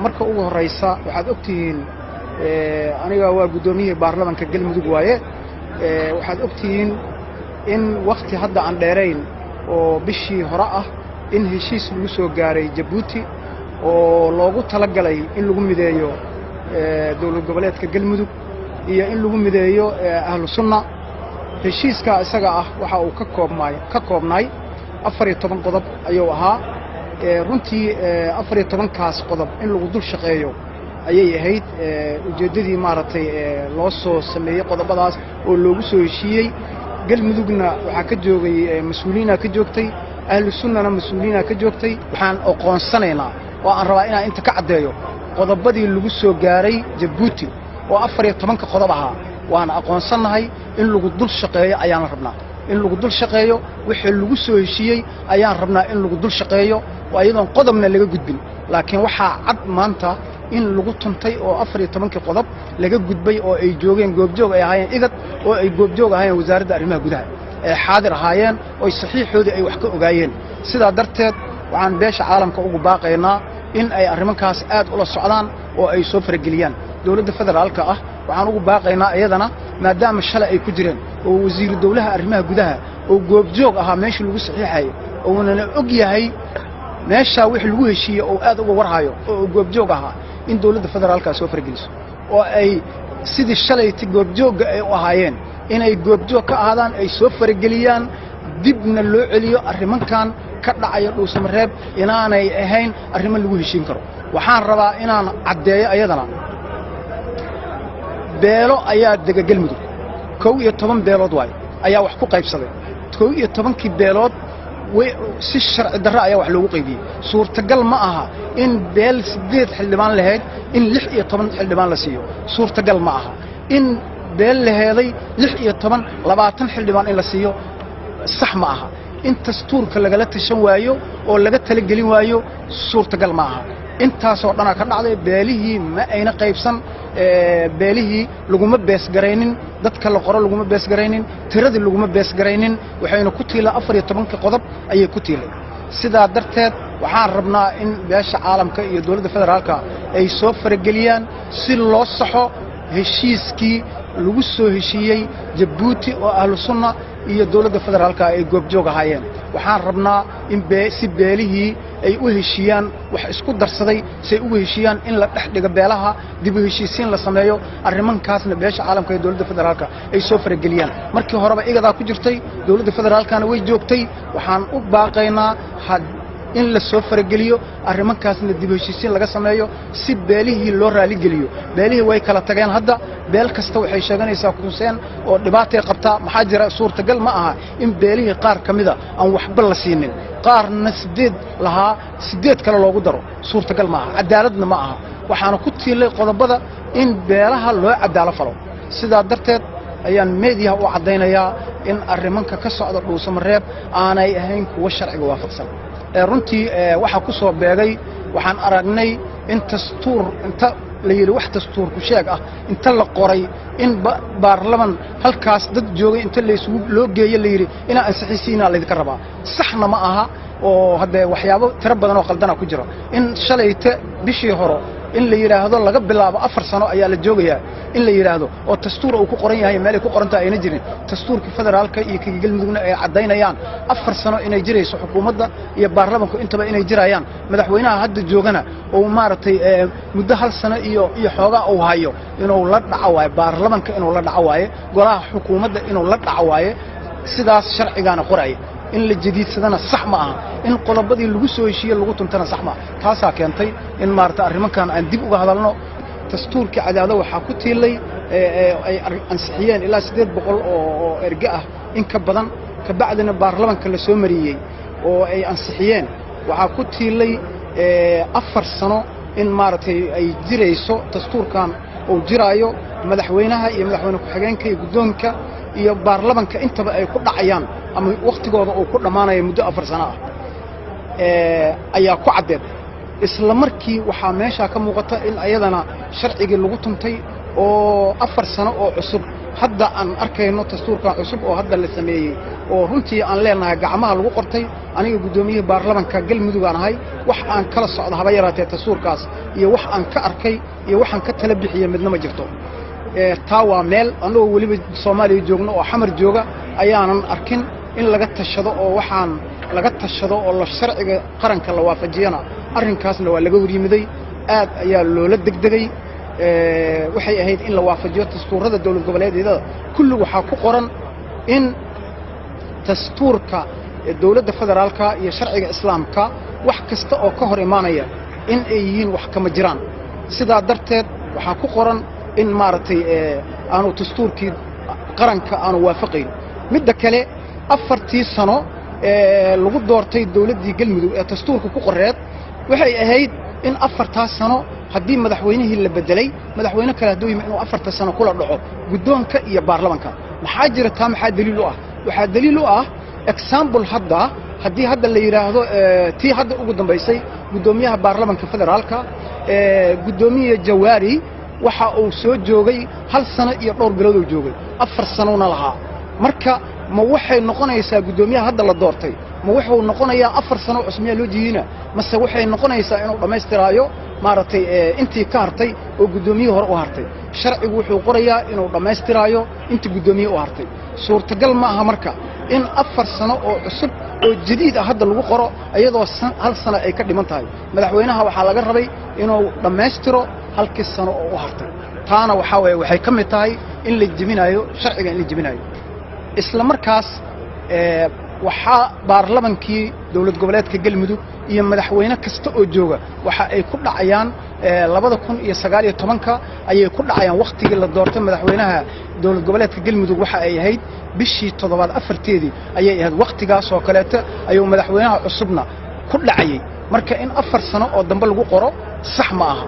Marka ugu horraysa, waxaad ogtihiin, aniga waa guddoomiyihii baarlamanka Galmudug waaye. Waxaad ogtihiin in wakhti hadda aan dheerayn oo bishii hore ah in heshiis lagu soo gaaray Jabuuti oo loogu talagalay in lagu mideeyo dowlad goboleedka Galmudug iyo in lagu mideeyo Ahlu Sunna. Heshiiskaa isaga ah waxa uu ka koobmaay ka koobnaay 14 qodob ayuu ahaa. Runtii 14-kaas qodob in lagu dul shaqeeyo ayay ahayd ujeeddadii maaragtay loo soo sameeyey qodobadaas oo loogu soo heshiiyey. Galmudugna waxaa ka joogay mas-uuliyiinaa ka joogtay, Ahlu Sunnana mas-uuliyiinaa ka joogtay. Waxaan oqoonsanaynaa oo aan rabaa inaan inta ka caddeeyo qodobadii lagu soo gaaray Jabuuti oo 14-ka qodob ahaa waan aqoonsannahay. In lagu dul shaqeeyo ayaan rabnaa, in lagu dul shaqeeyo wixii lagu soo heshiiyey ayaan rabnaa in lagu dul shaqeeyo oo iyadoon qodobna laga gudbin. Laakiin waxaa cad maanta in lagu tuntay oo 14-kii qodob laga gudbay oo ay joogeen goobjoog ay ahaayeen IGAD oo ay goobjoog ahaayeen wasaaradda arrimaha gudaha ay xaadir ahaayeen oo saxiixoodii ay wax ka ogaayeen. Sidaa darteed waxaan beesha caalamka ugu baaqaynaa in ay arrimankaas aad ula socdaan oo ay soo farageliyaan. Dowladda federaalka ah waxaan ugu baaqaynaa iyadana, maadaama shalay ay ku jireen oo wasiiru dowlaha arrimaha gudaha oo goobjoog ahaa meeshii lagu saxiixayo, uunana og yahay meeshaa wixii lagu heshiiyey oo aad uga warhayo oo goobjoog ahaa, in dowladda federaalkaa soo farageliso oo ay sidii shalayta goobjoogga ay u ahaayeen inay goobjoog ka ahaadaan, ay soo farageliyaan, dibna loo celiyo arrimankan ka dhacaya Dhuusamareeb inaanay ahayn arrimo lagu heshiin karo. Waxaan rabaa inaan caddeeyo ayadana beelo ayaa dega Galmudug, 11 beelood waayo ayaa wax ku qaybsaday. 11-kii beelood si sharci darro ayaa wax loogu qaybiyey. Suurtagal ma aha in beel 8 xildhibaan lahayd in 16 xildhibaan la siiyo. Suurtagal ma aha in beel laheeday 16, 20 xildhibaan in la siiyo, sax ma aha. In dastuurka lagala tashan waayo oo laga talagelin waayo suurtagal ma aha. Intaasoo dhanaa ka dhacday, beelihii ma ayna qaybsan, beelihii laguma beesgaraynin, dadka la qoro laguma beesgaraynin, tiradii laguma beesgaraynin, waxayna ku tiilay 14-kii qodob ayay ku tiilay. Sidaa darteed waxaan rabnaa in beesha caalamka iyo dowladda federaalka ay soo farageliyaan si loo saxo heshiiskii lagu soo heshiiyey Jabuuti oo Ahlu Sunna iyo dowladda federaalka ay goobjoog ahaayeen. Waxaan rabnaa in si beelihii ay u heshiiyaan wax isku darsaday si ay ugu heshiiyaan in la dhex dhigo beelaha, dib u heshiisiin la sameeyo, arrimankaasna beesha caalamka iyo dowladda federaalka ay soo farageliyaan. Markii horeba IGADaa ku jirtay, dowladda federaalkana way joogtay. Waxaan u baaqaynaa in la soo farageliyo, arrimankaasna dib u heshiisiin laga sameeyo si beelihii loo raaligeliyo. Beelihii way kala tageen hadda, beel kasta waxay sheeganaysaa kunseen oo dhibaatay qabtaa. Maxaa jira? Suurtagal ma aha in beelihii qaar ka mida aan waxba la siinin, qaarna 8 lahaa 8 kale loogu daro. Suurtagal ma aha, cadaaladna ma aha. Waxaana ku tiilay qodobada in beelaha loo cadaalo falo. Sidaa darteed ayaan meediyaha u caddaynayaa in arrimanka ka socda Dhuusamareeb aanay ahayn kuwo sharciga waafaqsan. Runtii waxaa ku soo beegay waxaan aragnay in dastuur inta la yidhi wax dastuur ku sheeg ah inta la qoray in baarlaman halkaas dad joogay inta laysugu loo geeyo la yidhi inaa ansixisiinaa laydinka rabaa. Saxna ma aha oo haddee waxyaabo tiro badan oo qaldana ku jira. In shalayta bishii hore in la yidhaahdo laga bilaabo 4 sano ayaa la joogayaa in la yidhaahdo oo dastuur uu ku qoran yahay meelay ku qoran tahay ayna jirin, dastuurka federaalka iyo kaga Galmudugna ay caddaynayaan 4 sano inay jirayso xukuumadda iyo baarlamanku intaba inay jirayaan, madaxweynaha hadda joogana uu maaragtay muddo hal sano iyo xoogaa uu hayo, inuu la dhaco waaye baarlamanka, inuu la dhaco waaye golaha xukuumadda, inuu la dhaco waaye. Sidaas sharcigaana qoraya. In la jadiidsadana sax ma aha, in qodobadii lagu soo heshiiye lagu tuntana sax ma aha. Taasaa keentay in maarata arrimankan aan dib uga hadalno. Dastuurkii Cadaado waxaa ku tiilay ay ansixiyeen ilaa 800 oo erge ah in ka badan, kabacdina baarlamanka la soo mariyey oo ay ansixiyeen. Waxaa ku tiilay 4 sano in maaragtay ay jirayso dastuurkan uu jiraayo, madaxweynaha iyo madaxweyne ku-xigeenka iyo guddoonka iyo baarlamanka intaba ay ku dhacayaan ama wakhtigooda uu ku dhammaanayo muddo 4 sano ah ayaa ku caddeed. Isla markii waxaa meeshaa ka muuqata in ayadana sharcigii lagu tuntay oo 4 sano oo cusub hadda aan arkayno dastuurkan cusub oo hadda la sameeyey Oo runtii aan leenahay gacmaha lagu qortay. Aniga guddoomiyihii baarlamanka Galmudug aan ahay. Wax aan kala socdo haba yaraatee dastuurkaas iyo wax aan ka arkay iyo waxaan ka tala bixiya midna ma jirto. Taa waa meel annagoo weliba Soomaaliya joogno oo Xamar jooga ayaanan arkin in laga tashado, oo waxaan laga tashado oo la sharciga qaranka la waafajiyana. Arrinkaasna waa laga waryimiday, aad ayaa loola degdegay. Waxay ahayd in la waafajiyo dastuurada dowlad goboleedyada kulli. Waxaa ku qoran in dastuurka dowladda federaalka iyo sharciga Islaamka wax kasta oo ka hor imaanaya in ay yihiin wax kama jiraan. Sidaa darteed waxaa ku qoran in maaragtay aanu dastuurkii qaranka aanu waafaqayn. Midda kale, 4tii sano ee lagu doortay dowladdii Galmudug ee dastuurka ku qoreed, waxay ahayd in 4taas sano haddii madaxweynihii la bedelay, madaxweyne kale hadduu yimi, inuu 4ta sano kula dhaco guddoonka iyo baarlamanka. Maxaa jira taa? Maxaa daliil u ah? Waxaa daliil u ah, example, hadda haddii hadda la yidhaahdo tii hadda ugu dambaysay, guddoomiyaha baarlamanka federaalka, guddoomiye Jawaari, waxa uu soo joogay hal sano iyo dhowr bilood uu joogay, 4 sanona lahaa. Marka ma waxay noqonaysaa guddoomiyaha hadda la doortay ma wuxuu noqonayaa 4 sano cusmiyaa loo jihiina, mase waxay noqonaysaa inuu dhammaystiraayo maaragtay intii ka hartay oo guddoomiyihii hore u hartay? Sharcigu wuxuu qorayaa inuu dhammaystiraayo intii guddoomiye u hartay. Suurtagal ma aha marka in 4 sano oo cusub oo jadiid ah hadda lagu qoro iyadoo hal sano ay ka dhiman tahay. Madaxweynaha waxaa laga rabay inuu dhammaystiro halkii sano oo u hartay. Taana waxaa weeye waxay ka mid tahay in la jebinaayo sharciga, in la jebinaayo. Isla markaas waxaa baarlamankii dowlad goboleedka Galmudug iyo madaxweyne kasta oo jooga waxa ay ku dhacayaan 2019-ka ayay ku dhacayaan. Wakhtigii la doortay madaxweynaha dowlad goboleedka Galmudug waxa ay ahayd bishii toddobaad 4teedii ayay ahayd. Wakhtigaas oo kaleeto ayuu madaxweynaha cusubna ku dhacayay. Marka in 4 sano oo dambe lagu qoro sax ma aha.